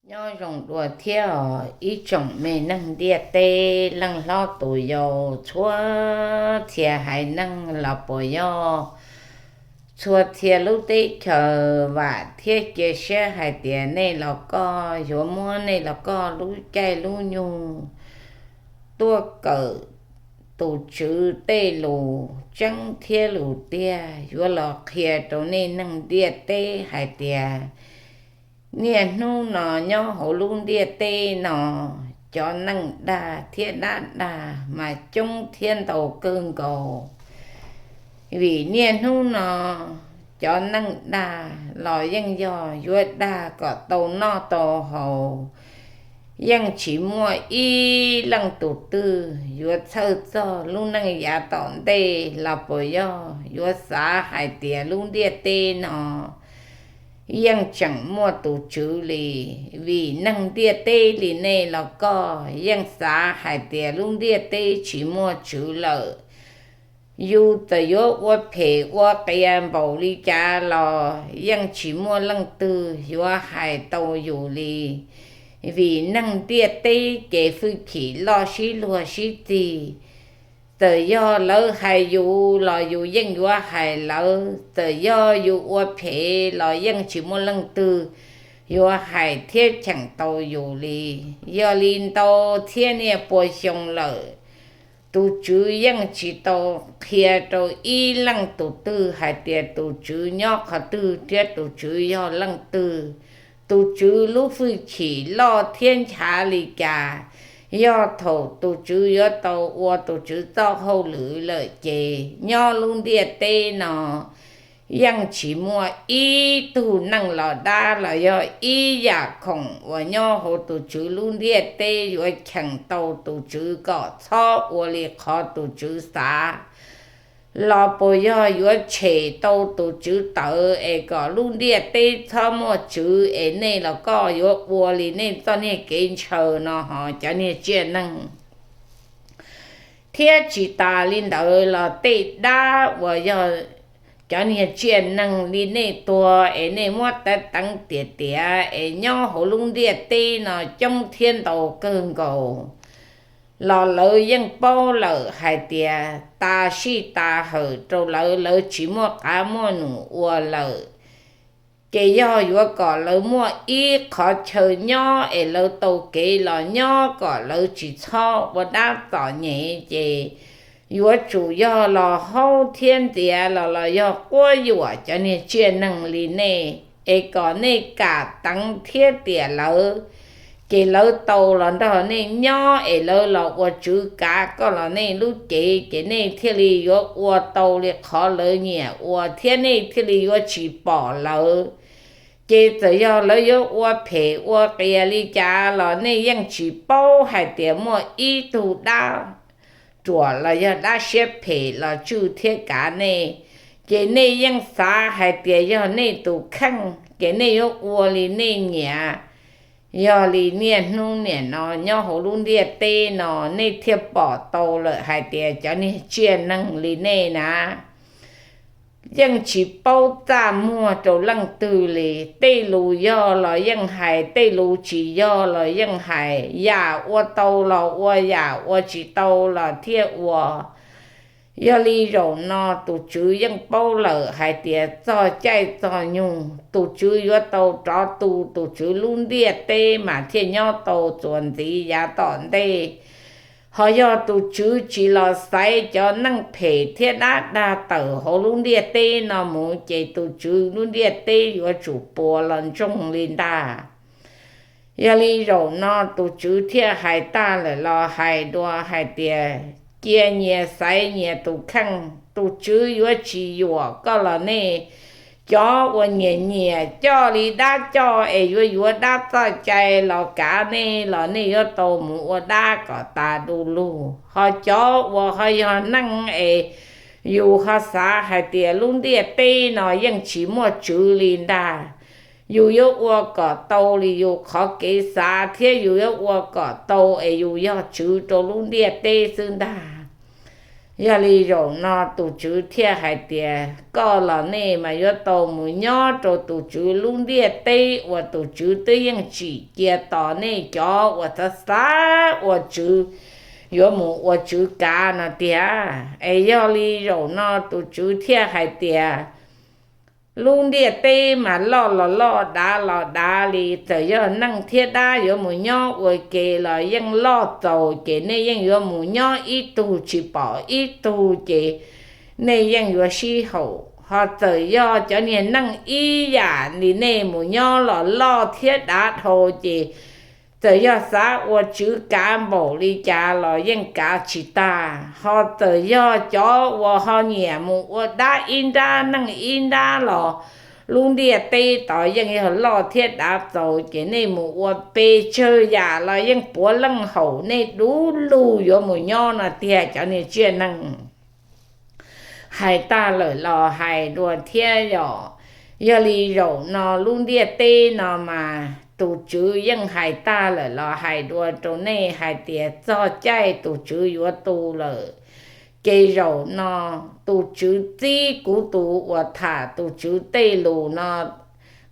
Nyob zoo dua thiab os ib tsoom me neeg ntiaj teb, leej hlob tus yau, txhua txhia haiv neeg los puas yog txhua txhia lub teb chaws, vam thiab cia siab hais tias nej los koj yuav muab nej los koj lub caij lub nyoog tuaj kawm tus Tswv tej lus tseeb thiab lus tiag yuav los qhia rau nej neeg ntiaj teb hais tias niaj hnub no nyob hauv lub ntiaj teb no cov neeg dag thiab dab dag mas coob thiab ntau kawg nkaus. Vim niaj hnub no cov neeg dag los yeej yog yuav dag kom tau noj tau haus, yeej tsis muaj ib leej tus twg yuav txhawj txog lub neej yav tom ntej los puas yog yuav xav hais tias lub ntiaj teb no yeej tseem muaj tus Tswv li. Vim neeg ntiaj teb li nej los koj yeej xav hais tias lub ntiaj teb tsis muaj Tswv lawm. Yus txawm yuav ua phem ua qias npaum li cas los yeej tsis muaj leej twg yuav hais tau yus li. Vim neeg ntiaj teb ces fwj chim loj sib luag sib txig. Txawm yog lawv hais yus los yus yeej yuav hais lawv, txawm yog yus ua phem los yeej tsis muaj leej twg yuav hais thiab cheem tau yus li. Yog li ntau txhiab niaj pua xyoo lawm, tus Tswv yeej tsis tau qhia rau ib leej tus twg hais tias tus Tswv nyob qhov twg thiab tus Tswv yog leej twg. Tus Tswv lub fwj chim loj thiab nchav li cas, yog thaum tus Tswv yuav tau ua tus Tswv txoj hauj lwm lawm ces nyob lub ntiaj teb no yeej tsis muaj ib tug neeg los dab los yog ib yam khoom uas nyob hauv tus Tswv lub ntiaj teb yuav cheem tau tus Tswv kom txhob ua li qhov tus Tswv xav, los puas yog yuav tshem tau tus Tswv tawv es kom lub ntiaj teb txhob muaj Tswv es nej los koj yuav ua li nej txoj niag kev ntshaw no hos cov niag tsiaj neeg. Thiab tsis tas li ntawd los tej dab uas yog cov niag tsiaj neeg li nej tuag es nej muab teev teev tiam tiam es nyob hauv lub ntiaj teb no coob thiab ntau kawg nkaus, los lawv yeej paub lawm hais tias tas sij tas hawm rau lawv, lawv tsis muaj qav muaj num ua lawm. Ces yog yuav kom lawv muaj ib qhov chaw nyob es lawv tau kev los nyob kom lawv tsis txhob ua dab txom nyem ces yuav tsum yog los haub thiab ntxias los los yog quab yuam cov niag tsiaj neeg li nej es kom nej kam teev thiab tiam lawv. Ces lawv tau los nrog nej nyob es lawv los ua tswv kav koj los nej lub cev ces nej thiaj li yuav ua tau li qhov lawv nyiam ua thiab nej thiaj li yuav tsis pom lawv. Ces txawm yog lawv yuav ua phem ua qias li cas los nej yeej tsis paub hais tias muaj ib tug dab ruam los yog dab siab phem los tswj thiab kav nej. Ces nej yeej xav hais tias yog nej tus kheej ces nej yuav ua li nej nyiam. Yog li niaj hnub niam no nyob hauv lub ntiaj teb no nej thiaj pom tau lawm hais tias cov niag tsiaj neeg li nej na yeej tsis paub txaj muag rau leej twg li. Tej lus yog los yeej hais, tej lus tsis yog los yeej hais, yam ua tau los ua, yam ua tsis tau los thiaj ua. Yog li zaum no tus Tswv yeej paub lawm hais tias txog caij txog nyoog tus Tswv yuav tau rov tu tus Tswv lub ntiaj teb mas thiaj nyob tau txuas ntxiv yav tom ntej. Ho yog tus Tswv tsis los xaiv cov neeg phem thiab dab dag tawm hauv lub ntiaj teb no mus ces tus Tswv lub ntiaj teb yuav tsum puas los ntsoog li ntag. Yog li zaum no tus Tswv thiaj hais tag lawm los hais dua hais tias, cia nyias xaiv nyias tus kheej, tus Tswv yuav tsis yuam koj los nej. Cov uas nyias nyias coj li dab coj es yuav yuav dab txoj cai los kav nej los nej yuav tau mus ua dab kom tas du lug. Ho cov uas ho yog neeg es yus ho xav hais tias lub ntiaj teb no yeej tsis muaj tswv li ntag, yus yuav ua kom tau li yus qhov kev xav thiab yus yuav ua kom tau es yus yog tswv rau lub ntiaj teb xwb ntag. Yog li zaum no tus Tswv thiaj hais tias koj los nej mas yuav tau mus nyob rau tus Tswv lub ntiaj teb uas tus Tswv twb yeej tsim cia tos nej cov uas xav xav ua tswv yuav mus ua tswv kav no tiag. Es yog li zaum no tus Tswv thiaj hais tias lub ntiaj teb mas loj los loj, dav los dav li, txawm yog neeg thiab dab yuav mus nyob ua ke los yeej loj txaus, ces nej yeej yuav mus nyob ib tug tsis pom ib tug, ces nej yeej yuav sib haum. Ho txawm yog cov niag neej ib yam li nej mus nyob los loj thiab dav dhau, ces txawm yog xav ua tswv kav npaum li cas los yeej kav tsis tag. Ho txawm yog cov uas ho nyiam mus ua dab ib nrab neej ib nrab los lub ntiaj teb tod yeej yog loj thiab dav txaus, ces nej mus ua pes tsawg yam los yeej puav leej haum nej du lug yuav mus nyob no tiag cov niag tsiaj neeg. Hais tag lawm los hais dua thiab yom. Yog li zaum no lub ntiaj teb no mas tus Tswv yeej hais tag lawm los hais dua rau nej hais tias txog caij tus Tswv yuav tu lawm, ces zaum no tus Tswv txib kuv tus uas tham tus Tswv tej lus no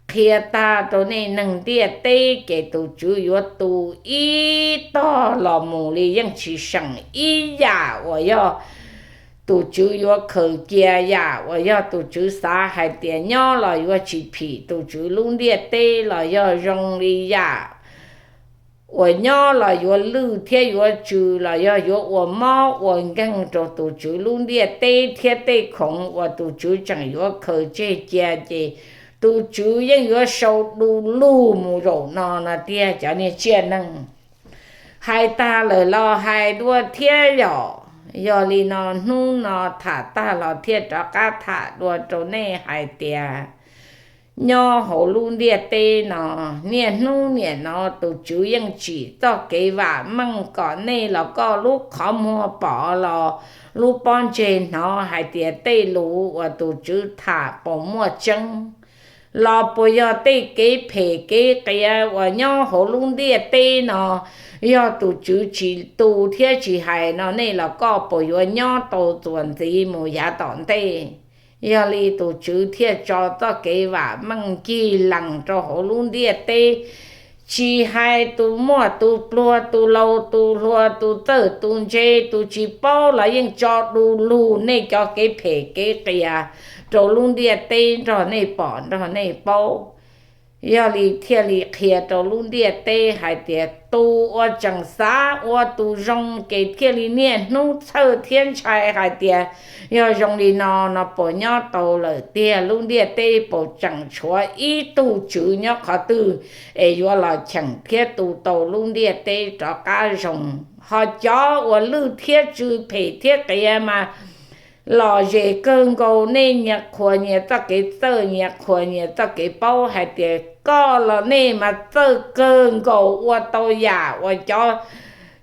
qhia tag rau nej neeg ntiaj teb, ces tus Tswv yuav tu ib tog los mus li yeej tsis seem ib yam uas yog tus Tswv yuav khaws cia, yam uas yog tus Tswv xav hais tias nyob los yuav tsis phim tus Tswv lub ntiaj teb, los yog zoo li yam uas nyob los yuav lwj thiab yuav tsw, los yog yuav ua mob ua nkeeg rau tus Tswv lub ntiaj teb thiab tej khoom uas tus Tswv tseem yuav khaws tseg cia, ces tus Tswv yeej yuav sau du lug mus zaum no no tiag cov niag tsiaj neeg. Hais tag lawm los hais dua thiab yom. Yog li no hnub no tham tag los thiaj rov qab tham dua rau nej hais tias nyob hauv lub ntiaj teb no, niaj hnub niam no tus Tswv yeej tsim txoj kev vam meej kom nej los koj lub qhov muag pom los lub pob ntseg hnov hais tias tej lus uas tus Tswv tham puas muaj tseeb, los puas yog tej kev phem kev qias uas nyob hauv lub ntiaj teb no. Yog tus Tswv tsis tu thiab tsis hais no nej los koj puas yuav nyob tau txuas ntxiv mus yav tom ntej? Yog li tus Tswv thiaj tso txoj kev vam meej ncig lees rau hauv lub ntiaj teb, tsis hais tus muaj tus pluag, tus laus tus hluas, tus txawj tus ntse, tus tsis paub los yeej tso du lug nej cov kev phem kev qias rau lub ntiaj teb nrog nej pom nrog nej paub. Yog li thiaj li qhia rau lub ntiaj teb hais tias tus uas tseem xav ua tus zoo ces thiaj li niaj hnub txhawj thiab ntshai hais tias yog zoo li no no puas nyob tau lawm tiag, lub ntiaj teb puas tseem tshuav ib tug Tswv nyob qhov twg es yuav los cheem thiab tu tau lub ntiaj teb rov qab zoo. Ho cov uas lwj thiab tsw, phem thiab qias mas lom zem kawg nkaus, nej nyias qhuas nyias txoj kev txawj, nyias qhuas nyias txoj kev paub hais tias koj los nej mas txawj kawg nkaus, ua tau yam uas cov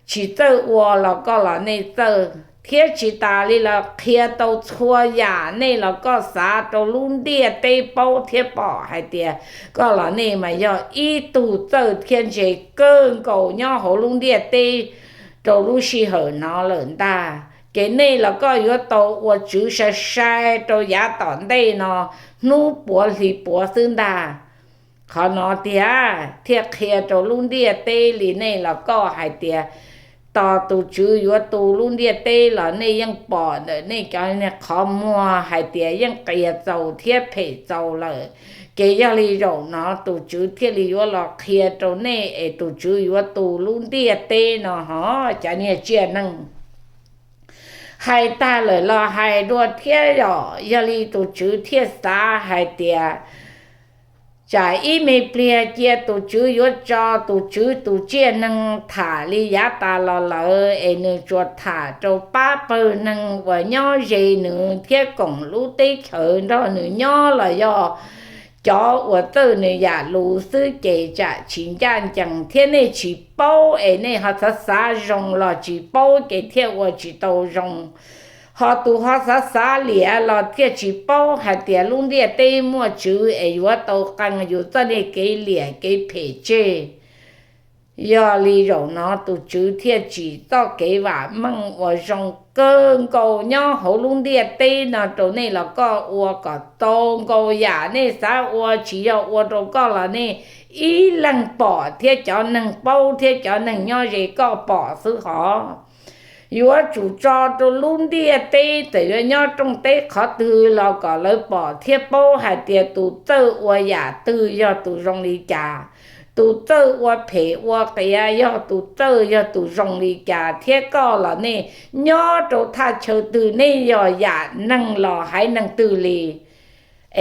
tsis txawj ua los koj los nej txawj. Thiab tsis tas li los qhia tau txhua yam nej los koj xav rau lub ntiaj teb paub thiab pom hais tias koj los nej mas yog ib tug txawj thiab ntse kawg nkaus nyob hauv lub ntiaj teb rau lub sij hawm no lawm ntag. Ces nej los koj yuav tau ua tswv sai sai rau yav tom ntej no hnub puav hli puav xwb ntag. Qhov no tiag thiaj qhia rau lub ntiaj teb li nej los koj hais tias tos tus Tswv yuav tu lub ntiaj teb los nej yeej pom ntawm nej cov niag qhov muag hais tias yeej qias txaus thiab phem txaus lawm. Ces yog li zaum no tus Tswv thiaj li yuav los qhia rau nej es tus Tswv yuav tu lub ntiaj teb no ho cov niag tsiaj neeg. Hais tag lawm los hais dua thiab yom. Yog li tus Tswv thiaj xav hais tias tsam ib me pliag cia tus Tswv yuav tso tus Tswv tus tsiaj neeg tham li yav tas los lawm es nws tsuas tham rau pab pawg neeg uas nyob ze nws thiab koom lub teb chaws nrog nws nyob los yog cov uas txawj nws yam lus xwb ces tsam tsis ncaj ncees thiab nej tsis paub es nej ho xav xav zoo los tsis paub ces thiaj ua tsis tau zoo. Ho tus ho xav xav liam los thiaj tsis paub hais tias lub ntiaj teb muaj Tswv es yuav tau qee yus txoj niag kev liam kev phem tseg. Yog li zaum no tus Tswv thiaj tsim txoj kev vam meej uas zoo kawg nkaus nyob hauv lub ntiaj teb no rau nej los koj ua kom tau nkaus yam nej xav ua, tsis yog ua rau koj los nej ib leeg pom thiab cov neeg paub thiab cov neeg nyob ze koj pom xwb hov. Yuav tsum tso rau lub ntiaj teb, txawm yuav nyob rooj teb qhov twg los kom lawv pom thiab paub hais tias tus txawj ua yam twg yog tus zoo li cas, tus txawj ua phem ua qias yog tus txawj yog tus zoo li cas, thiab koj los nej nyob rau thaj chaw twg, nej yog yam neeg los haiv neeg twg li.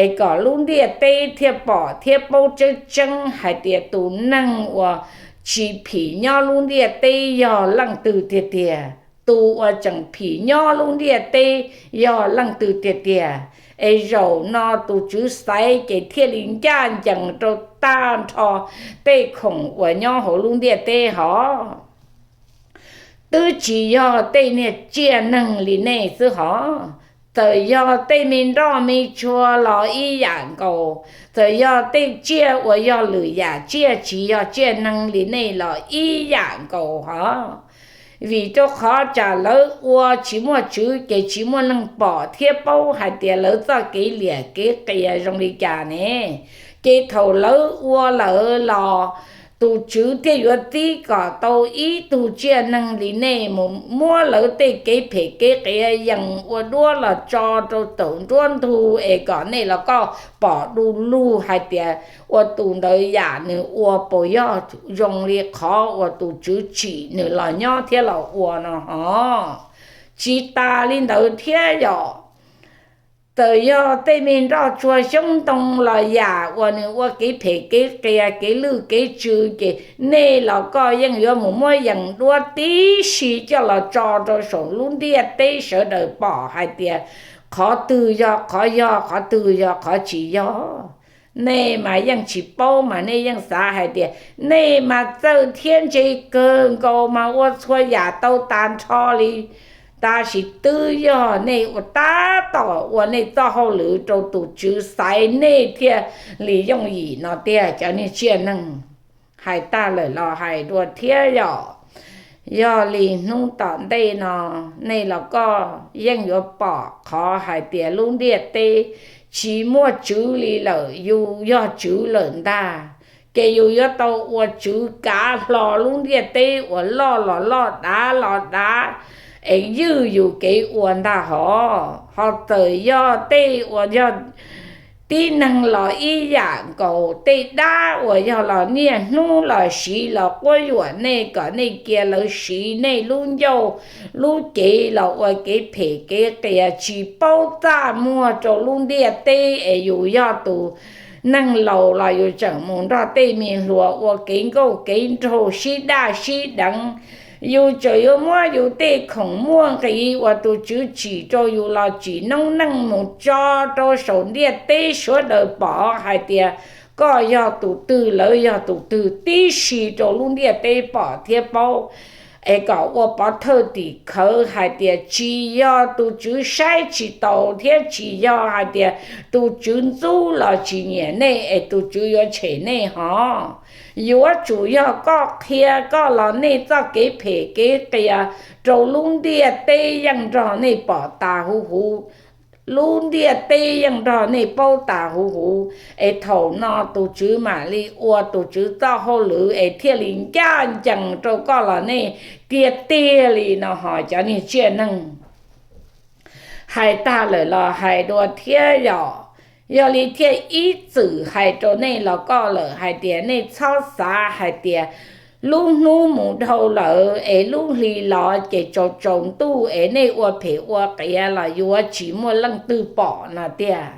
Es kom lub ntiaj teb thiaj pom thiab paub tseeb tseeb hais tias tus neeg uas tsis phim nyob lub ntiaj teb yog leej twg tiag tiag, tus uas tseem phim nyob lub ntiaj teb yog leej twg tiag tiag. Es zaum no tus Tswv xaiv ces thiaj li ncaj ncees rau tag nrho tej khoom uas nyob hauv lub ntiaj teb hov. Twb tsis yog tej niag tsiaj neeg li nej xwb hov, txawm yog tej me nroj me tshua los ib yam nkaus, txawm yog tej tsiaj uas yog lwm yam tsiaj tsis yog tsiaj neeg li nej los ib yam nkaus hov. Vim rau qhov tsam lawv ua tsis muaj tswv ces tsis muaj neeg pom thiab paub hais tias lawv txoj kev liam kev qias zoo li cas ne. Ces thaum lawv ua lawm los tus Tswv thiaj yuav txib kom tau ib tug tsiaj neeg li nej mus muab lawv tej kev phem kev qias yees ua duab los tso rau saum nruab ntug es kom nej los koj pom du lug hais tias ua tus ntawd yam nws ua puas yog zoo li qhov uas tus Tswv tsim nws los nyob thiab los ua no hov. Tsis tas li ntawd thiab yom, txawm yog tej me nroj tsuag xyoob ntoo los yam uas nws ua kev phem kev qias kev lwj kev tsw ces nej los koj yeej yuav mus muab yees duab tib si coj los tso rau saum lub ntiaj teb sawv daws pom hais tias qhov twg yog qhov yog, qhov twg yog qhov tsis yog. Nej mas yeej tsis paub mas nej yeej xav hais tias nej mas txawj thiab ntse kawg nkaus mas ua txhua yam tau tag nrho li. Tab sis twb yog nej ua tab tom ua nej txoj hauj lwm rau tus Tswv xaiv nej thiaj li yooj yim no tiag cov niag tsiaj neeg. Hais tag lawm los hais dua thiab yom. Yog li hnub tom ntej no nej los koj yeej yuav pom qhov hais tias lub ntiaj teb tsis muaj tswv li lawm, yus yog tswv lawm ntag. Ces yus yuav tau ua tswv kav hlo lub ntiaj teb uas loj los loj dav los dav es ywj yus kev ua ntag hov. Ho txawm yog tej uas yog tib neeg los ib yam nkaus, tej dab uas yog los niaj hnub los siv los quab yuam nej kom nej cia lawv siv nej lub ncauj lub cev los ua kev phem kev qias tsis paub txaj muag rau lub ntiaj teb es yus yog tus neeg laus los yus tseem mus nrog tej me hluas ua kev nkauj kev nraug sib daj sib deev. Yus tseem yuav muab yus tej khoom muaj nqis uas tus Tswv tsim rau yus los tsim noob neej mus tso rau saum ntiaj teb sawv daws pom hais tias koj yog tus twg lawv yog tus twg tib si rau lub ntiaj teb pom thiab paub. Es kom ua pov thawj tim khawv hais tias tsis yog tus Tswv saib tsis taus thiab tsis yog hais tias tus Tswv ntxub los tsis nyiam nej es tus Tswv yuav tshem nej hov. Yuav tsum yog koj qhia koj los nej txoj kev phem kev qias rau lub ntiaj teb yeej nrog nej pom tas huv huv, lub ntiaj teb yeej nrog nej paub tas huv huv. Es thaum no tus Tswv mam li ua tus Tswv txoj hauj lwm es thiaj li ncaj ncees rau koj los nej tiag tiag li no hos cov niag tsiaj neeg. Hais tag lawm los hais dua thiab yom. Yog li thiaj ib txwm hais rau nej los koj lawm hais tias nej txhob xav hais tias lub hnub mus dhau lawm es lub hli los ces tsaus tsaus ntuj es nej ua phem ua qias los yuav tsis muaj leej twg pom no tiag.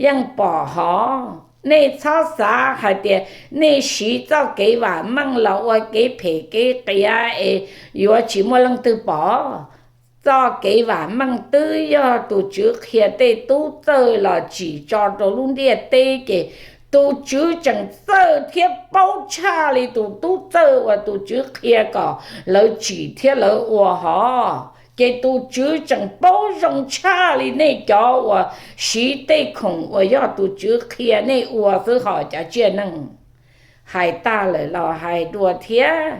Yeej pom hov. Nej txhob xav hais tias nej siv txoj kev vam meej los ua kev phem kev qias es yuav tsis muaj leej twg pom. Txoj kev vam meej twb yog tus Tswv qhia tej tub txawj los tsim tso rau lub ntiaj teb ces tus Tswv tseem txawj thiab paub tshaj li tus tub txawj uas tus Tswv qhia kom lawv tsim thiab lawv ua hov. Ces tus Tswv tseem paub zoo tshaj li nej cov uas siv tej khoom uas yog tus Tswv qhia nej ua xwb hos cov tsiaj neeg. Hais tag lawm los hais dua thiab.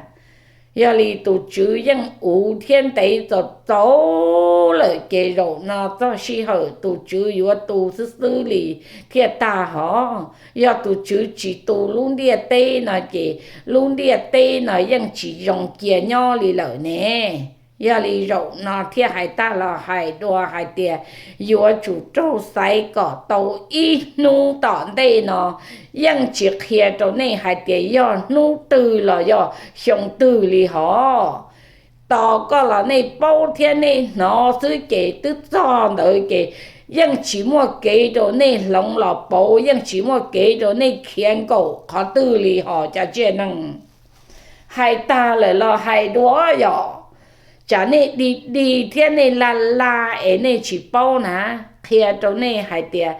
Yog li tus tswv yeej uv thiab ntev txaus txaus lawm ces zaum no txog sij hawm tus tswv yuav tu xwb xwb li thiaj tag hos. Yog tus tswv tsis tu lub ntiaj teb no ces lub ntiaj teb no yeej tsis zoo cia nyob li lawm ne. Yog li zaum no thiaj hais tag los hais dua hais tias yuav tsum raug xaiv kom tau ib hnub tom ntej no, yeej tsis qhia rau nej hais tias yog hnub twg los yog xyoo twg li hos. Tos koj los nej paub thiab nej hnov xwb ces twb txog ntawd ces yeej tsis muaj kev rau nej hloov los pauv, yeej tsis muaj kev rau nej khiav nkaum qhov twg li hos cov tsiaj neeg. Hais tag lawm los hais dua yom, tsam nej dig dig thiab nej lag lag es nej tsis paub na. Qhia rau nej hais tias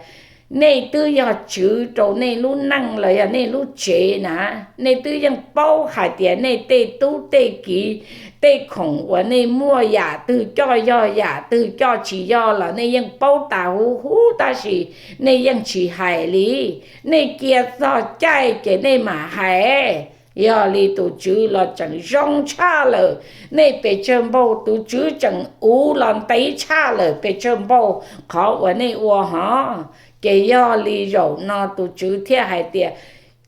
nej twb yog tswv rau nej lub neej los yog nej lub tsev na. Nej twb yeej paub hais tias nej tej tub tej kiv, tej khoom uas nej muaj yam twg coj yog yam twg coj tsis yog los nej yeej paub tas huv huv tab sis nej yeej tsis hais li. Nej cia txog caij ces nej mam hais. Yog li tus tswv los tseem zoo tshaj lawm nej pes tsawg npaug, tus tswv tseem uv los ntev tshaj lawm pes tsawg npaug qhov uas nej ua hos. Ces yog li zaum no tus tswv thiaj hais tias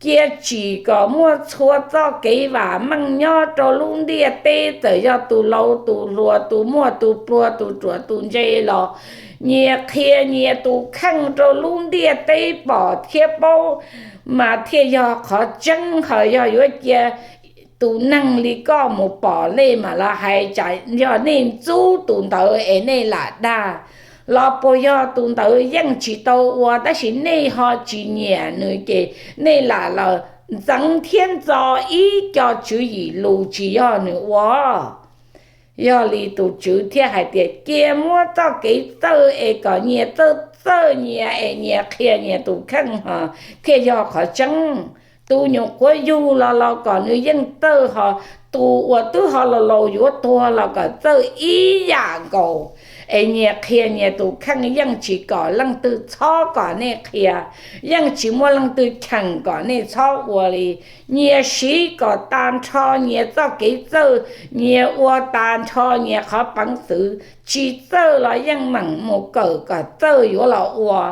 cia tsim kom muaj txhua txoj kev vam meej nyob rau lub ntiaj teb, txawm yog tus laus tus hluas, tus muaj tus pluag, tus ruam tus ntse los nyias qhia nyias tus kheej rau lub ntiaj teb pom thiab paub mas thiaj yog qhov tseeb. Hos yog yuav cia tus neeg li koj mus pom lej mam los hais, tsam yog nej ntxub tus ntawd es nej lam dag los puas yog tus ntawd yeej tsis tau ua tab sis nej ho tsis nyiam nws ces nej lam los ntxeev thiab ntxo ib co tswv yim lus tsis yog nws ua. Yog li tus tswv thiaj hais tias cia muab txoj kev txawj es kom nyias txawj txawj nyias es nyias qhia nyias tus kheej hos thiaj yog qhov tseeb. Tus nyuam qhuav yug los los kom nws yeej txawj hos, tus uas twb ho laus laus yuav tuag los kom txawj ib yam nkaus es nyias qhia nyias tus kheej, yeej tsis kom leej twg txhob kom nej qhia, yeej tsis muaj leej twg cheem kom nej txhob ua li. Nyias siv kom tas nrho nyias txoj kev txawj, nyias ua tas nrho nyias qhov peev xwm, tsis txawj los yeej meem mus kawm kom txawj yuav los ua,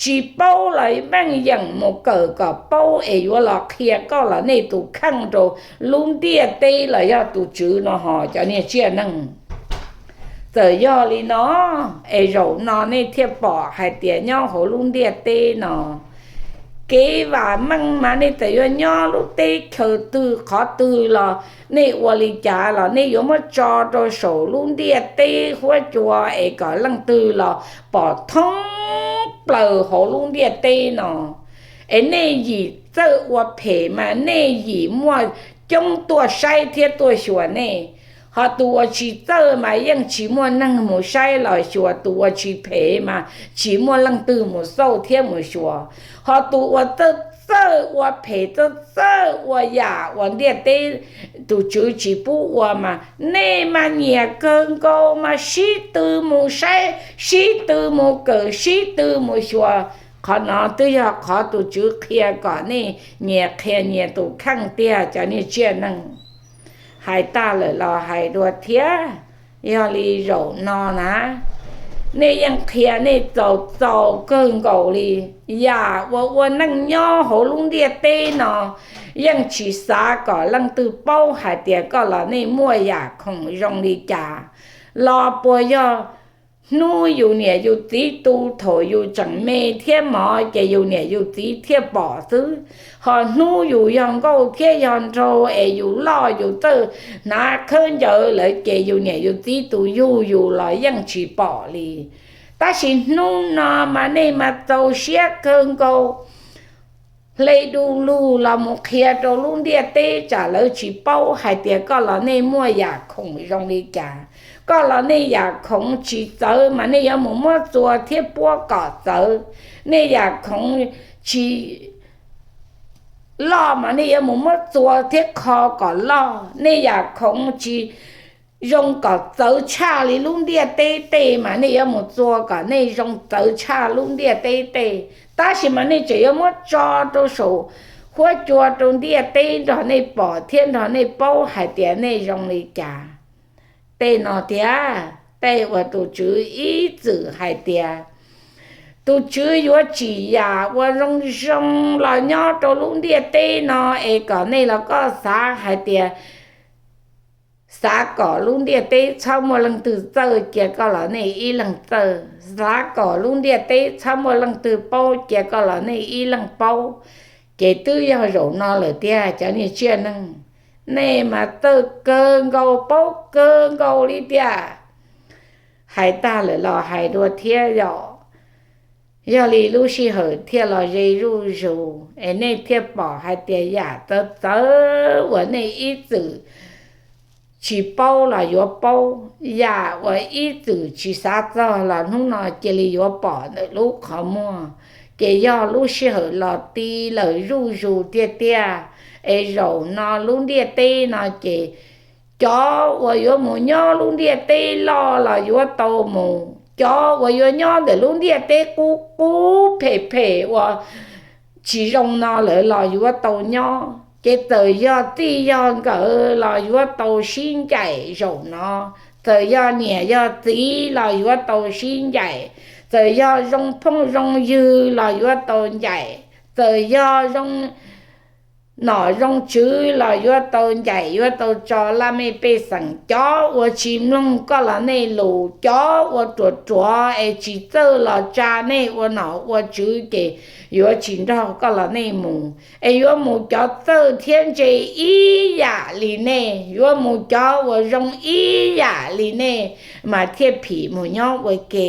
tsis paub los meej yeem mus kawm kom paub es yuav los qhia koj los nej tus kheej rau lub ntiaj teb los yog tus tswv no hos cov niag tsiaj neeg. Txawm yog li no es zaum no nej thiaj pom hais tias nyob hauv lub ntiaj teb no kev vam meej mas nej txawm yuav nyob lub teb chaws twg qhov twg los nej ua li cas los nej yuav muab tso rau saum lub ntiaj teb huab cua es kom leej twg los pom thoob plaws hauv lub ntiaj teb no. Es nej yim txawj ua phem mas nej yim muaj coob tuaj saib thiab tuaj xyuas nej. Hos tus uas tsis txawj mas yeej tsis muaj neeg mus saib los xyuas, tus uas tsis phem mas tsis muaj leej twg mus xauj thiab mus xyuas. Hos tus uas txawj txawj ua phem, txawj txawj ua yam uas ntiaj teb tus tswv tsis pub ua mas nej mas nyiam kawg nkaus mas sib tw mus saib, sib tw mus kawm, sib tw mus xyuas. Qhov no twb yog qhov tus tswv qhia kom nej nyias qhia nyias tus kheej tiag cov niag tsiaj neeg. Hais tag lawm los hais dua thiab. Yog li zaum no na, nej yeej qhia nej txaus txaus kawg nkaus li. Yam uas ua neej nyob hauv lub ntiaj teb no yeej tsis xav kom leej twg paub hais tias koj los nej muaj yam khoom zoo li cas. Los puas yog hnub yus niam yus txiv tu thaum yus tseem me thiab mov ces yus niam yus txiv thiaj pom xwb. Hos hnub yus yog nkauj thiab yog nraug es yus loj yus txawj hnav khaub ncaws lawm ces yus niam yus txiv tus yug yus los yeej tsis pom li. Tab sis hnub no mas nej mas txaus siab kawg nkaus, hle du lug los mus qhia rau lub ntiaj teb tsam lawv tsis paub hais tias koj los nej muaj yam khoom zoo li cas. Koj los nej yam khoom tsis txawv mas nej yuav mus muab txua thiab puab kom txawv. Nej yam khoom tsis loj mas nej yuav mus muab txua thiab kho kom loj. Nej yam khoom tsis zoo kom txawv tshaj li lub ntiaj teb tej mas nej yuav mus txua kom nej zoo txawv tshaj lub ntiaj teb tej. Tab sis mas nej tseem yuav muab tso rau saum huab cua rau ntiaj teb nrog nej pom thiab nrog nej paub hais tias nej zoo li cas. Tej no tiag, tej uas tus Tswv ib txwm hais tias tus Tswv yuav tsim yam uas zoo zoo los nyob rau lub ntiaj teb no, es kom nej los koj xav hais tias xav kom lub ntiaj teb txhob muaj leej twg txawj cia koj los nej ib leeg txawj, xav kom lub ntiaj teb txhob muaj leej twg paub cia koj los nej ib leeg paub, ces twb yog zaum no lawm tiag cov niag tsiaj neeg. Nej mas txawj kawg nkaus, paub kawg nkaus li tiag. Hais tag lawm los hais dua thiab yom. Yog li lub sij hawm thiaj los ze zuj zus es nej thiaj pom hais tias yam txawv txawv uas nej ib txwm tsis paub los yuav paub, yam uas ib txwm tsis xav txog los hnub no cia li yuav pom ntawm lub qhov muag. Ces yog lub sij hawm los ti lawm zuj zus tiag tiag, es zaum no lub ntiaj teb no ces cov uas yuav mus nyob lub ntiaj teb loj los yuav tau mus, cov uas yuav nyob ntawm lub ntiaj teb qub qub phem phem uas tsis zoo no lawm los yuav tau nyob. Ces txawm yog txij yog nkawm los yuav tau sib ncaim zaum no, txawm yog niam yog txiv los yuav tau sib ncaim, txawm yog zoo phooj zoo ywg los yuav tau ncaim, txawm yog zoo nom zoo tswv los yuav tau ncaim, yuav tau tso laj mej pej xeem. Cov uas tsis mloog koj los nej lus, cov uas ruam ruam es tsis txawj los tsa nej ua nom ua tswv ces yuav tsis nrog koj los nej mus, es yuav mus cov txawj thiab ntse ib yam li nej, yuav mus cov uas zoo ib yam li nej mas thiaj phim mus nyob ua ke.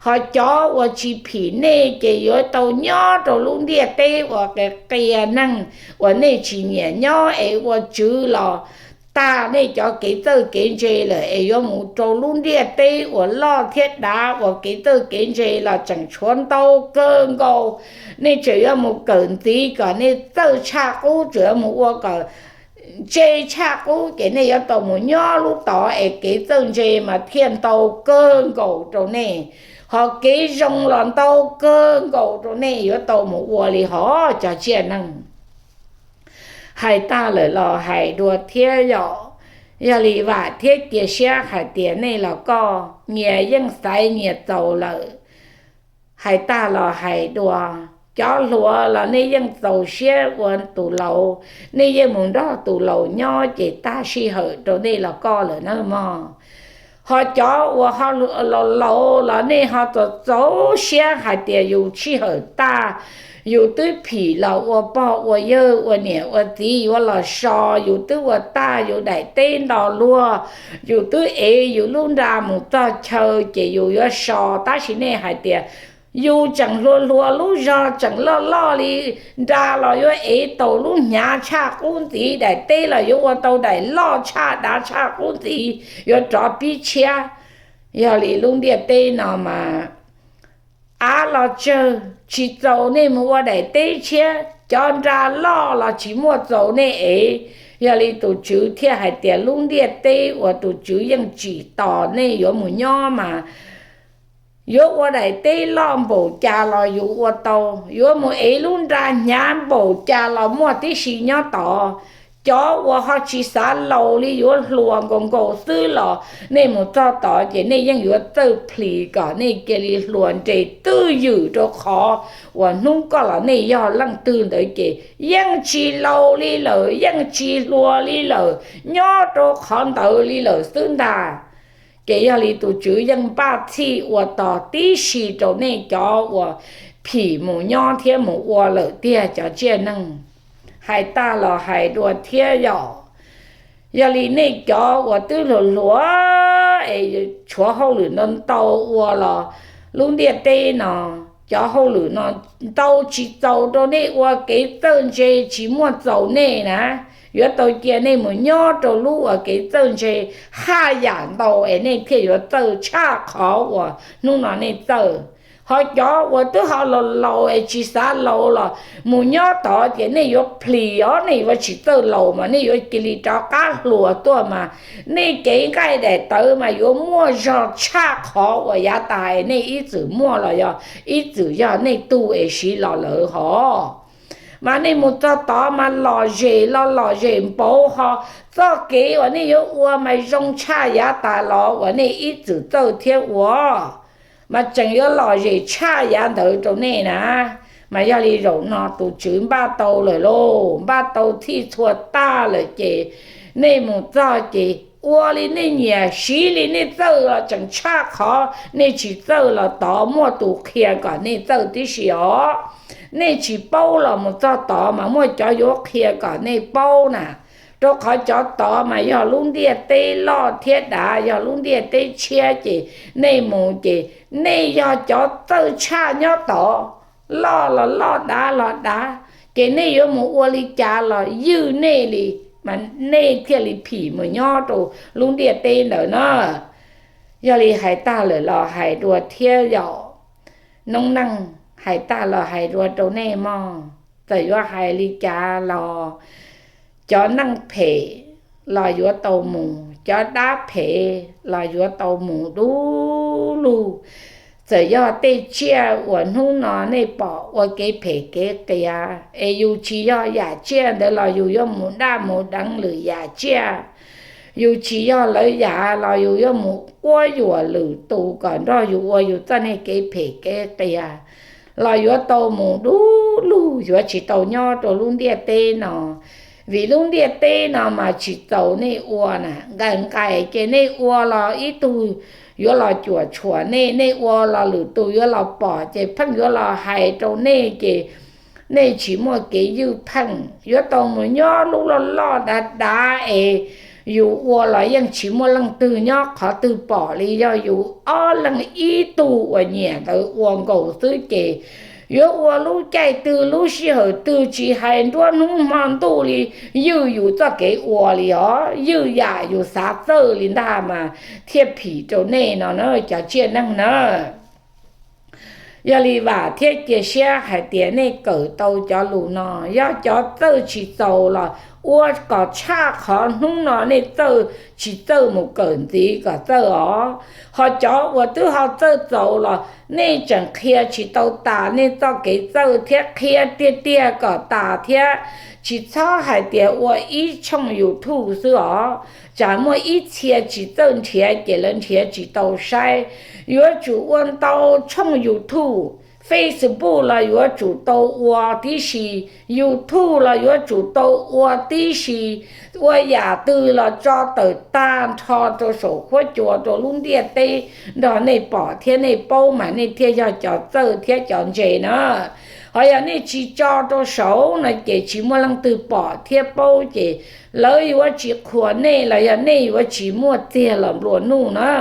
Ho cov uas tsis phim nej ces yuav tau nyob rau lub ntiaj teb uas qias neeg uas nej tsis nyiam nyob es ua tswv los tag nej cov kev txawj kev ntse lawm, es yuav mus rau lub ntiaj teb uas loj thiab dav uas kev txawj kev ntse los tseem tshuav ntau kawg nkaus. Nej tseem yuav mus kawm ntxiv kom nej txawj tshaj qub, tseem yuav mus ua kom ntse tshaj qub, ces nej yuav tau mus nyob lub tod es kev txawj ntse mas thiaj ntau kawg nkaus rau nej, ho kev zoo los ntau kawg nkaus rau nej yuav tau mus ua li hov cov tsiaj neeg. Hais tag lawm los hais dua thiab yom. Yog li vam thiab cia siab hais tias nej los koj nyias yeej xaiv nyias txaus lawm. Hais tag los hais dua, cov hluas los nej yeej txaus siab ua tus laus, nej yeej mus nrog tus laus nyob ces tag sij hawm rau nej los koj lawm na mog. Ho cov uas ho laus laus los nej ho txaus txaus siab hais tias yus sij hawm tag, yus twb phim los ua pog ua yawg ua niam ua txiv yuav los so, yus twb ua tag yus daim teb nto luag, yus twb ev yus lub nra mus txog chaw ces yus yuav so, tab sis nej hais tias yus tseem hluas hluas lub zog tseem loj loj li, nra los yuav ev tau lub hnyav tshaj qub ntxiv, daim teb los yuav ua tau daim loj tshaj dav tshaj qub ntxiv, yuav rov pib tshiab. Yog li lub ntiaj teb no mas av los tsawg tsis txaus nej mus ua daim teb tshiab, cov nra loj los tsis muaj txaus nej ev. Yog li tus Tswv thiaj hais tias lub ntiaj teb uas tus Tswv yeej tsim tos nej yuav mus nyob mas yuav ua daim teb loj npaum cas los yus ua tau, yuav mus ev lub nra hnyav npaum cas los muaj tib si nyob tod. Cov uas ho tsis xav laus li yuav hluas nkaus nkaus xwb los nej mus txog tod ces nej yeej yuav txawj plhis kom nej cia li hluas nres twj ywm rau qhov uas hnub koj los nej yog leej twg ntawd ces yeej tsis laus li lawm, yeej tsis hluas li lawm, nyob rau qhov ntawd li lawm xwb ntag. Ces yog li tus Tswv yeej npaj txhij ua tos tib si rau nej cov uas phim mus nyob thiab mus ua lawm tiag cov tsiaj neeg. Hais tag los hais dua thiab yom. Yog li nej cov uas twb hluas hluas es tshuav hauj lwm ntau ntau ua los lub ntiaj teb no, cov hauj lwm no ntau tsis txaus rau nej ua kev txawj ntse, tsis muaj txaus nej na. Yuav tau cia nej mus nyob rau lub uas kev txawj ntse haj yam ntau es nej thiaj yuav txawj tshaj qhov uas hnub no nej txawj. Ho cov uas twb ho laus laus es tsis xav laus los mus nyob tod ces nej yuav plhis os, nej yuav tsis txawj laus mas nej yuav cia li rov qab hluas tuaj mas nej kev nqaij daim tawv mas yuav muaj zog tshaj qhov uas yav tas es nej ib txwm muaj los yog ib txwm yog nej tug es siv los lawm hov. Mas nej mus txog tod mas lom zem los lom zem npaum ho, txoj kev uas nej yuav ua mas zoo tshaj yav tas los uas nej ib txwm txawj thiab ua, mas tseem yuav lom zem tshaj yav ntawd rau nej na. Mas yog li zaum no tus Tswv npaj tau lawm lauj, npaj tau txhij txhua tag lawm ces nej mus txog ces ua li nej nyiam, siv li nej txawj los tseem tshaj qhov nej tsis txawj los tod muaj tus qhia kom nej txawj tib si os. Nej tsis paub los mus txog tod mas muaj cov yuav qhia kom nej paub na. Rau qhov cov tod mas yog lub ntiaj teb loj thiab dav, yog lub ntiaj teb tshiab ces nej mus ces nej yog cov txawj tshaj nyob tod, loj los loj dav los dav, ces nej yuav mus ua li cas los ywj nej li, mas nej thiaj li phim mus nyob rau lub ntiaj teb ntawd na. Yog li hais tag lawm los hais dua thiab yom, noob neej, hais tag los hais dua rau nej mog. Txawm yuav hais li cas los cov neej phem los yuav tau mus, cov dab phem los yuav tau mus du lug. Txawm yog tej tsiaj uas hnub no nej pom ua kev phem kev qias es yus tsis yog yam tsiaj ntawd los yus yuav mus daj mus deev lwm yam tsiaj. Yus tsis yog lawv yam los yus yuav mus quab yuam lwm tus kom nrog yus ua yus txoj neej kev phem kev qias los yuav tau mus du lug, yuav tsis tau nyob rau lub ntiaj teb no. Vim lub ntiaj teb no mas tsis txaus nej ua na, nqaim nqaim ces nej ua los ib tug yuav los cuam tshuam nej, nej ua los lwm tus yuav los pom ces pheej yuav los hais rau nej ces nej tsis muaj kev ywj pheej, yuav tau mus nyob lub loj loj dav dav es yus ua los yeej tsis muaj leej twg nyob qhov twg pom li, yog yus ob leeg ib tug uas nyiam ntawd ua nkaus xwb ces yuav ua lub caij twg lub sij hawm twg tsis hais nruab hnub hmo ntuj li, ywj yus txoj kev ua li os, ywj yam yus xav txawj li ntag mas thiaj phim rau nej no na cov tsiaj neej na. Yog li vam thiab cia siab hais tias nej kawm tau cov lus no, yog cov txawj tsis txaus los ua kom tshaj qhov hnub no nej txawj tsis txawj mus kawm ntxiv kom txawj os. Ho cov uas twb ho txawj txaus los nej tseem qhia tsis tau tas nej txoj kev txawj thiab qhia tiag tiag kom tas thiab. Tsis txhob hais tias ua ib tshooj YouTube xwb os, tsam muaj ib txhia tsis txawj nrhiav ces lawv nrhiav tsis tau saib. Yuav tsum ua ntau tshooj YouTube, Facebook los yuav tsum tau ua tib si, YouTube los yuav tsum tau ua tib si. Ua yam twg los tso tawm tag nrho rau saum huab cua rau lub ntiaj teb nrog nej pom thiab nej paub mas nej thiaj yog cov txawj thiab cov ntse na. Ho yog nej tsis tso rau saud no ces tsis muaj leej twg pom thiab paub ces lawv yuav tsis qhuas nej los yog nej yuav tsis muaj txiag los nplua nuj na.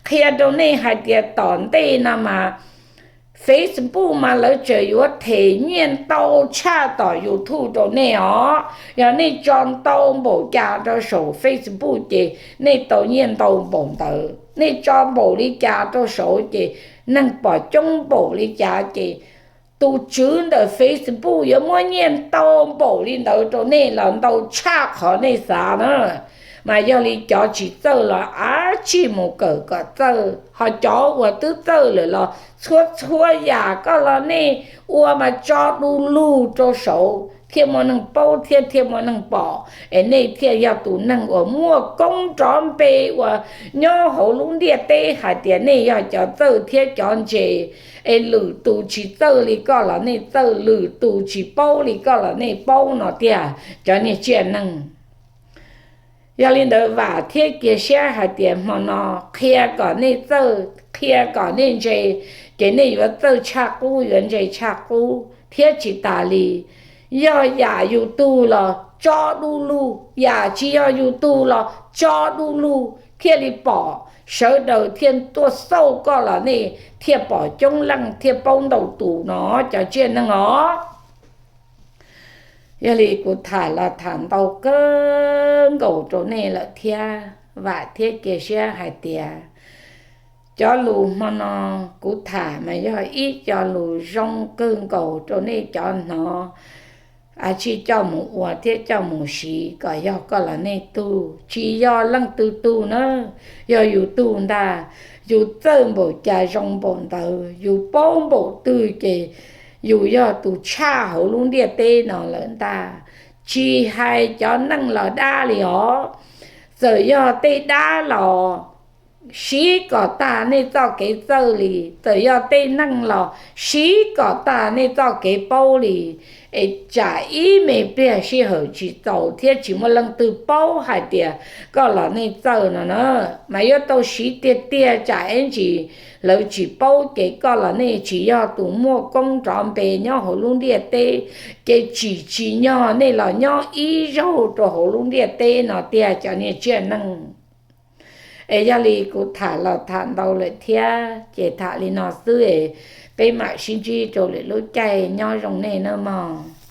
Qhia rau nej hais tias tom ntej no mas Facebook mas lawv tseem yuav them nyiaj ntau tshaj tom YouTube rau nej os. Yog nej tso ntau npaum cas rau saum Facebook ces nej tau nyiaj ntau npaum ntawd. Nej tso npaum li cas rau saud ces neeg pom coob npaum li cas ces tus tswv ntawm Facebook yuav muab nyiaj ntau npaum li ntawd rau nej los ntau tshaj qhov nej xav na. Mas yog li cov tsis txawj los ab tsij mus kawm kom txawj, ho cov uas twb txawj lawm los txhua txhua yam koj los nej ua mas tso du lug rau saud thiaj muaj neeg paub thiab thiaj muaj neeg pom es nej thiaj yog tus neeg uas muaj koob nrov npe uas nyob hauv lub ntiaj teb hais tias nej yog cov txawj thiab cov ntse. Es lwm tus tsis txawj li koj los nej txawj, lwm tus tsis paub li koj los nej paub no tiag cov niag tsiaj neeg. Yog li ntawd vam thiab cia siab hais tias hmo no qhia kom nej txawj, qhia kom nej ntse, ces nej yuav txawj tshaj qub yuav ntse tshaj qub thiab tsis tas li. Yog yam yus tug los tso du lug, yam tsis yog yus tug los tso du lug thiaj li pom, sawv daws thiaj tuaj xauj koj los nej thiaj pom coob leej thiaj paub ntau tus no cov tsiaj neeg os. Yog li kuv tham los tham ntau kawg nkaus rau nej lawm thiab, vam thiab cia siab hais tias cov lus hmo no kuv tham mas yog ib co lus zoo kawg nkaus rau nej cov hnov, a tsij coj mus ua thiab coj mus siv kom yog koj los nej tug, tsis yog leej twg tug na, yog yus tug ntag. Yus txawj npaum cas zoo npaum ntawd, yus paub npaum twg ces yus yog tus tshaj hauv lub ntiaj teb no lawm ntag. Tsis hais cov neeg los dab li os, txawm yog tej dab los siv kom tag nej txoj kev txawj li, txawm yog tej neeg los siv kom tag nej txoj kev paub li, es tsam ib me pliag sij hawm tsis txaus thiab tsis muaj leej twg paub hais tias koj los nej txawj no na, mas yuav tau siv tiag tiag tsam ib ntsis lawv tsis paub ces koj los nej tsis yog tus muaj koob nrov npe nyob hauv lub ntiaj teb, ces tsim tsis nyog nej los nyob ib zaug rau hauv lub ntiaj teb no tiag cov niag tsiaj neeg. Es yog li kuv tham los tham ntau lawm thiab ces tham li no xwb, peb mam sib ntsib rau lwm lub caij, nyob zoo nej nawb mog.